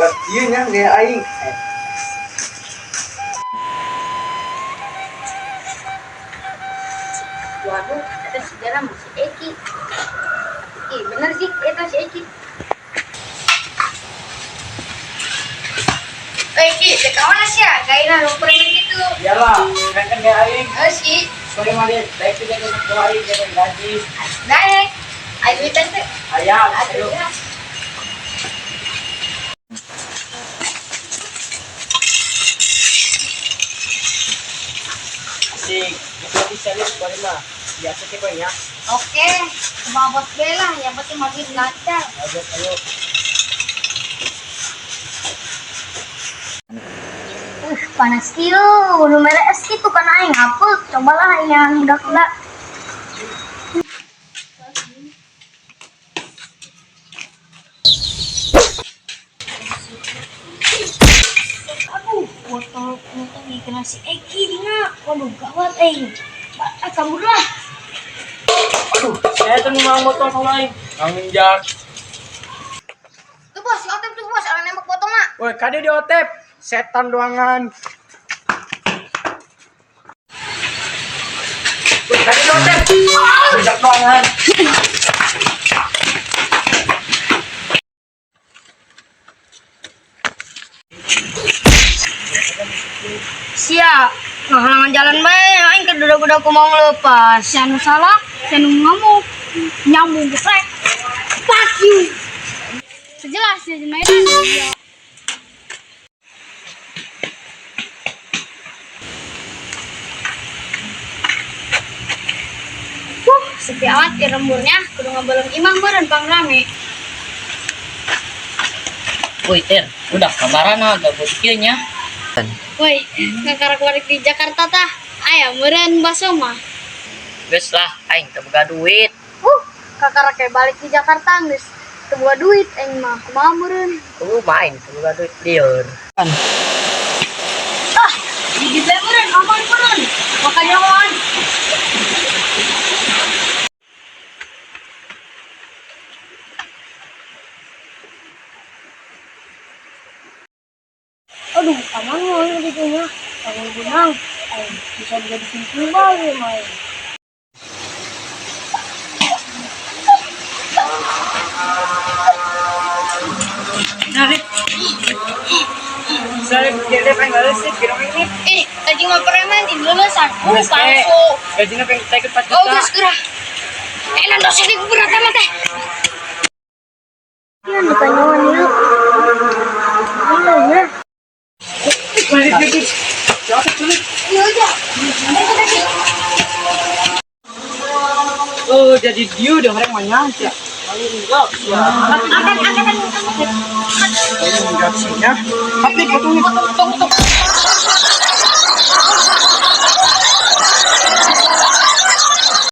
Jaga ieu nya gaya aing. Waduh, eta sejarah masih Eki. Ih, bener sih, eta si Eki. Eh, Eki, teh kawan sih ya? Gaya lu preman gitu. Iyalah, keren kan gaya aing. Eh sih, Sorry mah dia, baik tidak ada doa aing jaga gaji. daek. Ayo duitan teh. Ayah, Aduh, ayo. ya. Asik. Itu bisa nih sorry mah. Biasa sih ya. Oke, kemabot bela, yang penting makin lancar. Ayo, ayo. Panas kieu, nu mere es kitu kan aing ngapuk. Cobalah yang budak-budak. Aduh, botol botol kena si Eki dina. Waduh, gawat aing. Ah, kabur lah. Aduh, saya tuh mau motor sama aing. Nginjak. Tuh bos, si Otep tuh bos, orang nembak botol mah. Woi, kade di otep. Setan doangan. Woi, kade di otep. Nginjak doangan. Sia, ngahalangan jalan bae, aing keur budak ku mau ngelepas. Si anu salah, si anu ngamuk, nyambung gesrek. Fuck you. Sejelas ya mainan. Ya. Sepi amat di lemburnya, kudu ngabelem imah meureun pang rame. Woi Ter, udah kabarana gabut kieu nya. Woi, ngakarak balik di Jakarta tah. Aya meureun baso mah. Geus lah, aing teu boga duit. Kakarak kayak balik di Jakarta geus teu boga duit aing mah. Kumaha meureun? Mah aing teu boga duit lieur. Ah, gigit bae meureun, aman meureun. Makanya aman. Aduh, aman mah gitu nya. Kalau benang, aing bisa jadi tumbal ya mah. Nah, Saya kira pengen lulus sih, kira ini. Ih, tadi mah preman di lulusan. Palsu. Gajinya pengen take 4 juta. Oh, geus gerah. Eh, nanti sini berat amat teh. Ya, dikanyawan yuk. Iya, ya. Balik lagi. Siapa sulit? Iya aja. Oh, jadi dia udah orang mana ya? Enggak. Angkat, angkat, angkat. Enggak sih ya. Tapi potong potong potong.